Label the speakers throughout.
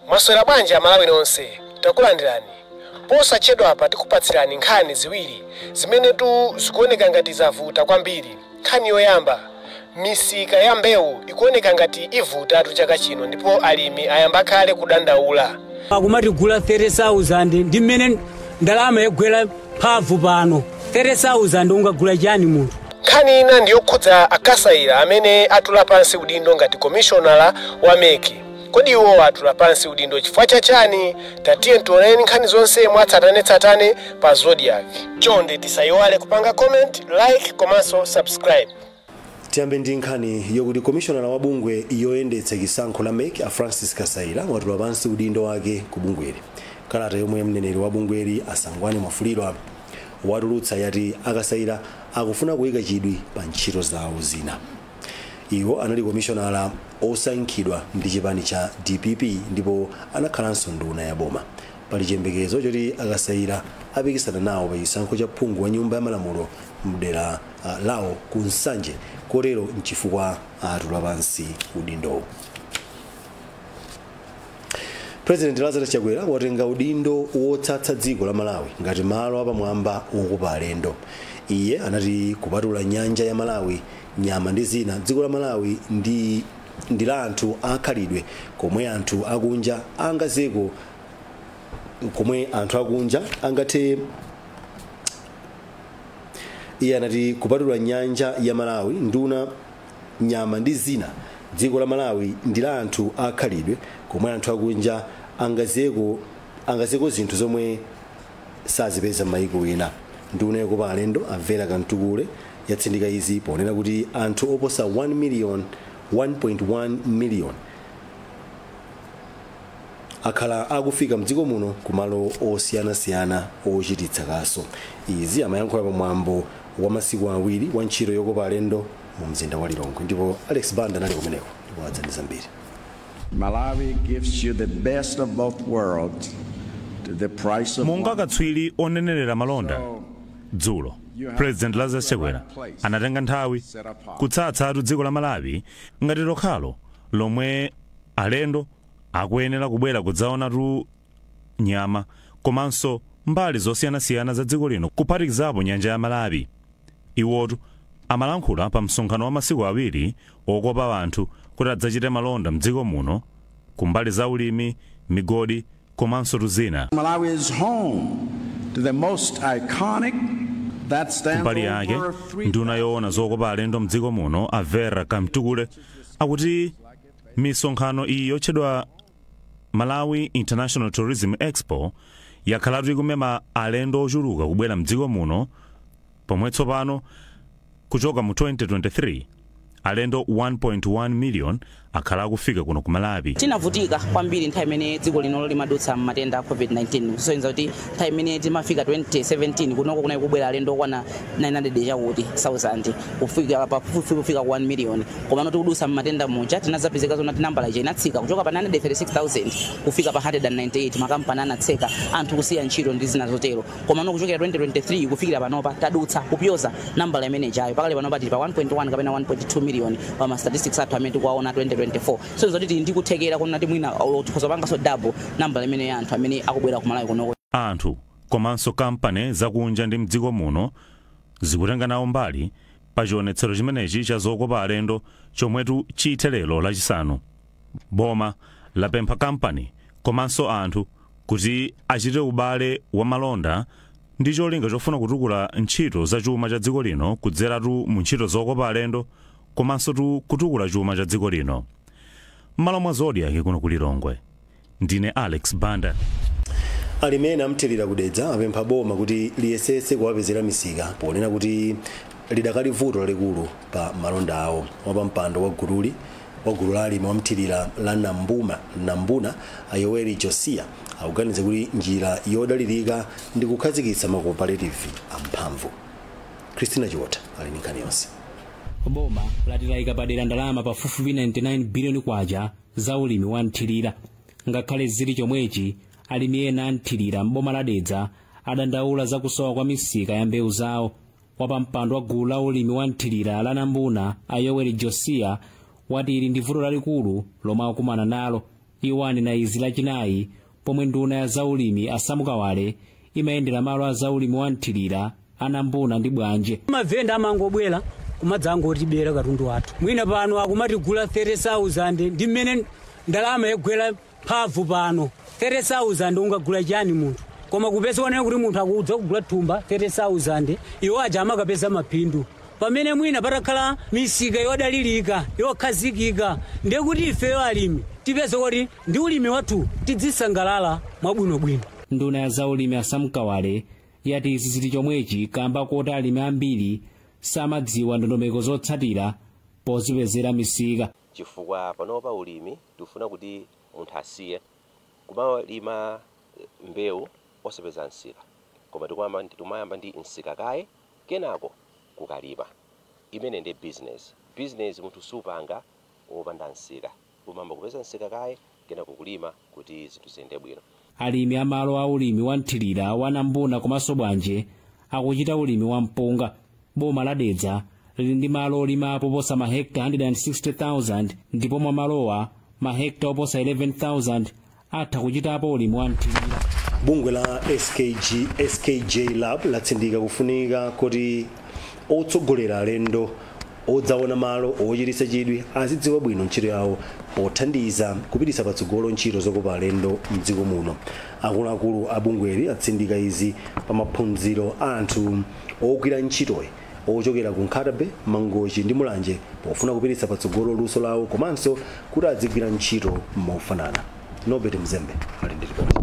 Speaker 1: Mwaswera bwanji Amalawi nonse? Takulandirani. Posachedwa apa tikupatsirani nkhani ziwiri zimenetu zikuoneka ngati zavuta kwambiri. Nkhani yoyamba, misika ya mbewu ikuoneka ngati ivutatu chaka chino ndipo alimi ayamba kale kudandaula.
Speaker 2: Akumatigula 30,000 ndi mmene ndalama yagwera mphamvu pano. 30,000 ungagula chani munthu?
Speaker 1: Nkhani ina ndiyokhudza Akasaira amene atula pansi udindo ngati komishonala wa MEC. Kodi iwo atula pansi udindo chifukwa chachani? Tatiye tioneni nkhani zonse mwatsatanetsatane pa Zodiak. Chonde tisayiwale kupanga comment, like komanso subscribe.
Speaker 3: Tiyambe ndi nkhani yokuti komishonala wa bungwe yoyendetsa chisankho la MEC, a Francis Kasaila, watula pansi udindo wake ku bungweli. Kalata yomwe mneneri wa bungweli, Asangwani Mwafulirwa, watulutsa yati Akasaila akufuna kuyika chidwi pa ntchito zawo zina. Iwo anali komishonala osankhidwa ndi chipani cha DPP ndipo anakhalanso nduna ya boma. Pali chiyembekezo choti Akasaila apikisana nawo pa chisankho cha phungu wa nyumba ya malamulo mdera lawo ku Nsanje, kotero nchifukwa atula pansi udindowu. President Lazarus Chakwera watenga udindo wotsatsa dziko la Malawi ngati malo apamwamba wokopa alendo. Iye anati kupatula nyanja ya Malawi, nyama ndi zina, dziko la Malawi ndi la anthu akhalidwe komwe anthu akunja angazeko komwe anthu akunja angathe. Iye anati kupatula nyanja ya Malawi, nduna, nyama ndi zina, dziko la Malawi ndi la anthu akhalidwe komwe anthu akunja angazeko zinthu zomwe sazipeza m'mayiko ena. Nduna yokopa alendo, Amvera Kamtukule, yatsindika izi ponena kuti anthu oposa 1 million, 1.1 million akhala akufika mdziko muno kumalo osiyanasiyana ochititsa kaso. Izi amayankhula pamwambo wa masiku 2 wa ntchito yokopa alendo mu mzinda wa Lilongwe, ndipo Alex Banda anali kumeneko ndipo adzandiza mbiri.
Speaker 4: Malawi gives you the best of both worlds to the price of
Speaker 5: Monga
Speaker 4: one.
Speaker 5: katswiri onenerera malonda, dzulo President Lazarus Chakwera anatenga nthawi kutsatsatu dziko la Malawi ngati lokhalo lomwe alendo akuyenera kubwera kudzaonatu nyama komanso mbali zosiyanasiyana za dziko lino, kuphatikizapo nyanja ya Malawi. Iwotu amalankhula pa msonkhano wa masiku 2 okopa anthu kuti adzachite malonda mdziko muno kumbali za ulimi, migodi komanso tuzina.
Speaker 4: Malawi is home to the most iconic that stands
Speaker 5: Mbali yake,
Speaker 4: over
Speaker 5: nduna yoona zokopa alendo mdziko muno, Avera Kamtukule, akuti misonkhano iyi yotchedwa Malawi International Tourism Expo yakhalatu ikumema alendo ochuluka kubwera mdziko muno, pomwe tsopano kuchoka mu 2023 alendo 1.1 million akhala akufika kuno ku Malawi.
Speaker 6: Tinavutika kwambiri nthawi imene dziko lino limadutsa matenda a COVID-19, kusonyeza kuti nthawi imene timafika 2017 kunoko kunali kubwera alendo okwana 900 chakuti 1000 kufika pafupifupi kufika 1 million. Koma noti kudutsa matenda muja tinazapezeka zona nambala ija inatsika kuchoka pa 936,000 kufika pa 198. Makampani anatseka, anthu kusiya ntchito ndi zina zotero. Koma no kuchokera 2023 kufikira panopa tadutsa kupyoza nambala imene ijayo. Pakali panopa tili pa 1.1 kapena 1.2 million pa ma statistics athu amene tikuwaona 2024. So zoti tili ndi kuthekera kuna ti mwina tikhoza panganso double nambala imene ya anthu amene akubwera ku Malawi kunoko.
Speaker 5: Anthu komanso kampani zakunja ndi mdziko muno zikutenga nawo mbali pa chionetsero chimenechi cha zokopa alendo chomwetu chithe lero Lachisanu. Boma lapempha kampani komanso anthu kuti achite ubale wa malonda ndi cholinga chofuna kutukula ntchito za chuma cha dziko lino kudzeratu mu ntchito zokopa alendo komanso tu kutukula chuma cha dziko lino. M'malo mwa Zodiak kuno ku Lilongwe, ndine Alex Banda.
Speaker 3: Alimi amthirira kudedza apempha boma kuti liyesetse kuwapezera misika ponena kuti lidakali vuto lalikulu pa malonda awo. Wapampando wa gululi wa gulu la alimi wamthirira la Nambuna, Ayoweri Josia, akuganiza kuti njira yodalirika ndi kukhazikitsa macooperative amphamvu. Christina Chiwota ali ndi nkhani yonse.
Speaker 7: Boma latilayika padera ndalama pafupifupi 99 biliyoni kwacha za ulimi wa mthirira. Ngakhale zili chomwechi, alimi ena amthirira m'boma la Dedza adandaula za kusowa kwa misika ya mbewu zawo. Wapampando wa gulu la ulimi wa mthirira la Nambuna, Ayoweri Josia, wati ili ndi vuto lalikulu lomwe akukumana nalo. Iwo anena izi Lachinayi pomwe nduna ya zaulimi a Sam Kawale imayendera malo a zaulimi wa mthirira anambuna ndi Bwanje.
Speaker 2: Mavenda amangobwera kumadzangotibera katundu wathu. Mwina pano akumatigula 30,000 ndi mmene ndalama yagwera mphamvu pano. 30,000 ungagula chani munthu? Koma kupeza onena kuti munthu akudza kugula thumba 30,000, iwo aja amakapeza maphindu. Pamene mwina patakhala misika yodalirika, yokhazikika, ndiye kuti ifeyo alimi tipeze kuti ndi ulimi wathu tidzisangalala mwabwinobwino.
Speaker 7: Nduna ya zaulimi a Sam Kawale yati izi zili chomwechi kamba koti alimi ambiri samadziwa ndondomeko zotsatira pozipezera misika.
Speaker 8: Chifukwa panopa ulimi tikufuna kuti munthu asiye kumalima mbewu osapeza msika, koma tikumayamba ndi msika kaye kenako kukalima. Imene ndi business. Business munthu supanga wopanda msika, umamba kupeza msika kaye kenako kulima kuti zinthu ziyende bwino.
Speaker 7: Alimi amalo a ulimi wa mthirira wanambuna komanso Bwanje akuchita ulimi wa mpunga. Boma la Dedza lili ndi malo olimapo oposa mahekta 160,000 ndipo mwa malowa mahekta oposa 11,000 atha kuchitapo ulimi wa mthirira.
Speaker 3: Bungwe la SKJ Lab latsindika kufunika kuti otsogolera alendo odzaona malo ochititsa chidwi azidziwa bwino ntchito yawo pothandiza kupititsa patsogolo ntchito zokopa alendo mdziko muno. Akuluakulu a bungweli atsindika izi pa maphunziro a anthu ogwira ntchitoyi ochokera ku Nkhata Bay, Mangochi ndi Mulanje pofuna kupititsa patsogolo luso lawo komanso kuti adzigwira ntchito mofanana. Norbert Mzembe ali ndi ripoti.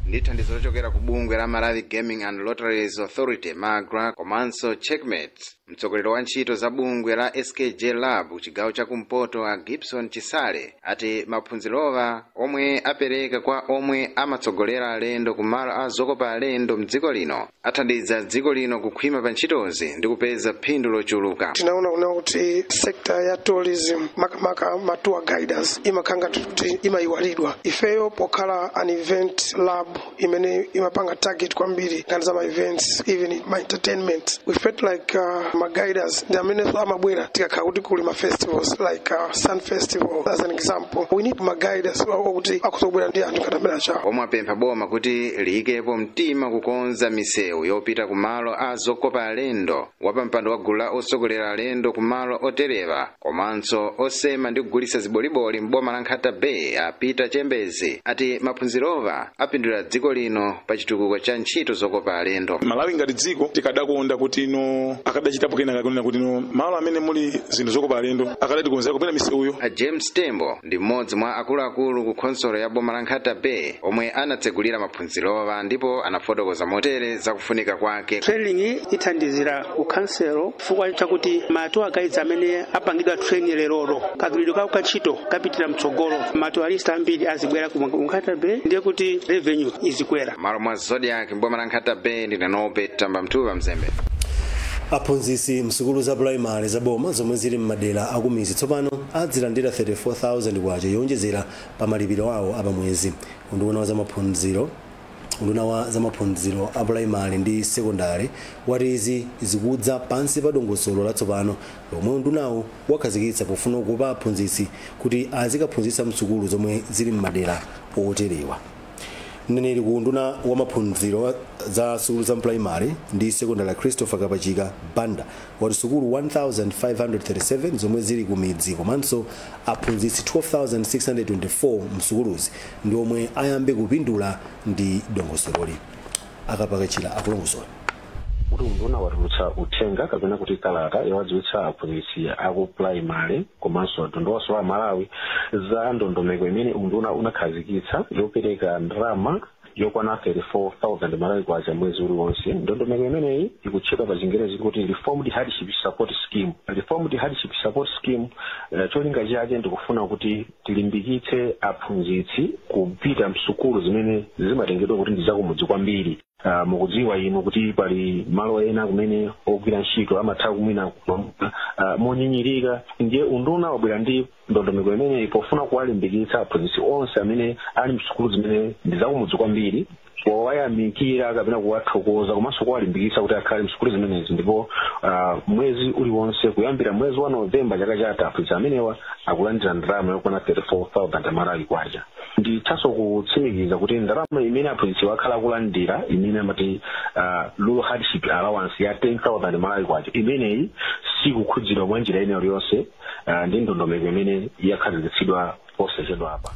Speaker 9: Ndi thandizo lochokera ku bungwe la Malawi Gaming and Lotteries Authority MAGRA komanso Checkmate, mtsogoleri wa ntchito za bungwe la SKJ Lab chigawo chakumpoto a Gibson Chisale ati maphunzirowa omwe apereka kwa omwe amatsogolera alendo kumalo a zokopa alendo mdziko lino athandiza dziko lino kukhwima pa ntchitozi ndi kupeza phindu lochuluka.
Speaker 10: Tinaona kuna kuti sekta ya tourism makamaka ma tour guiders imakhanga kuti imayiwalidwa. Ifeyo pokhala an event lab imene imapanga target kwambiri nkhani za ma events, even ma entertainment, we felt like ma guiders ndi amenenso amabwera tikakhala kuti kuli ma festivals like Sun Festival as an example. We need ma guiders okuti akuzobwera ndi anthu ngati amene achawo.
Speaker 9: Omwe apempha boma kuti liyikepo mtima kukonza misewu yopita kumalo a zokopa alendo, wapampando wa gulu la otsogolera alendo kumalo oterewa komanso osema ndi kugulitsa ziboliboli m'boma la Nkhata Bay a Peter Chembezi ati maphunzirowa apindulira dziko lino pa chitukuko cha ntchito zokopa alendo.
Speaker 11: Malawi ngati dziko tikadakonda kuti ino akadachitapo kenaka kunena kuti ino malo amene muli zinthu zokopa alendo akadatikonzera kupena misewuyo.
Speaker 9: A James Tembo ndi mmodzi mwa akuluakulu ku khonsolo ya boma la Nkhata Bay omwe anatsegulira maphunzirowa ndipo anafotokoza motere zakufunika kwake.
Speaker 12: Training ithandizira ku kanselo chifukwa chakuti ma tour guides amene apangidwa training lerolo kagwiridwe kawo kantchito kapitira mtsogolo, ma tourist ambiri azibwera ku Nkhata Bay ndiye kuti revenue izikwera.
Speaker 9: Malo mwa Zodiac mboma la Nkhata Bay ndine Norbert Tamba Mtuva Mzembe.
Speaker 3: Aphunzitsi msukulu za primary za boma zomwe zili m'madera akumizi tsopano adzilandira 34,000 kwacha yowonjezera pa malipiro awo apamwezi. Unduna wa zamaphunziro a primary ndi secondary wati izi zikudza pansi pa dongosolo latsopano lomwe undunawo wakhazikitsa pofuna kukopa aphunzitsi kuti azikaphunzitsa msukulu zomwe zili m'madera oterewa. Mneneri ku unduna wa maphunziro za sukulu za primary ndi secondary Christopher Kapachika Banda wati sukulu 1537 zomwe zili ku midzi komanso aphunzitsi 12,624 msukuluzi ndi omwe ayambe kupindula ndi dongosololi. Akapakachira akulongosola.
Speaker 13: Kuti unduna watulutsa uthenga kapena kuti kalata yowadziwitsa aphunzitsi aku primary komanso mtundu wa Malawi za ndondomeko imene unduna unakhazikitsa yopereka ndalama yokwana 34,000 Malawi kwacha mwezi uliwonse. Ndondomeko imeneyi ikutchedwa pa Chingerezi kuti Reformed Hardship Support Scheme. Reformed Hardship Support Scheme cholinga chake ndikufuna kuti tilimbikitse aphunzitsi kupita msukulu zimene zimatengedwa kuti ndi zakumudzi kwambiri. Mukudziwa inu kuti pali malo ena kumene ogwira ntchito amatha kumwina monyinyirika. Ndiye unduna wabwera ndi ndondomeko imeneyi pofuna kuwalimbikitsa aphunzitsi onse amene ali msukulu zimene ndi zakumudzi kwambiri, powayamikira kapena kuwathokoza komanso kuwalimbikitsa kuti akhale msukulu zimenezi. Ndipo mwezi uliwonse kuyambira mwezi wa Novemba chaka chatha, aphunzitsi amenewa akulandira ndalama yokwana 34,000 Malawi kwacha. Ndithanso kutsimikiza kuti ndalama imene aphunzitsi wakhala akulandira, imene amati rural hardship allowance ya 10,000 Malawi kwacha, imeneyi sikukhudzidwa mwa njira ina iliyonse ndi ndondomeko imene yakhazikitsidwa posachedwa apa.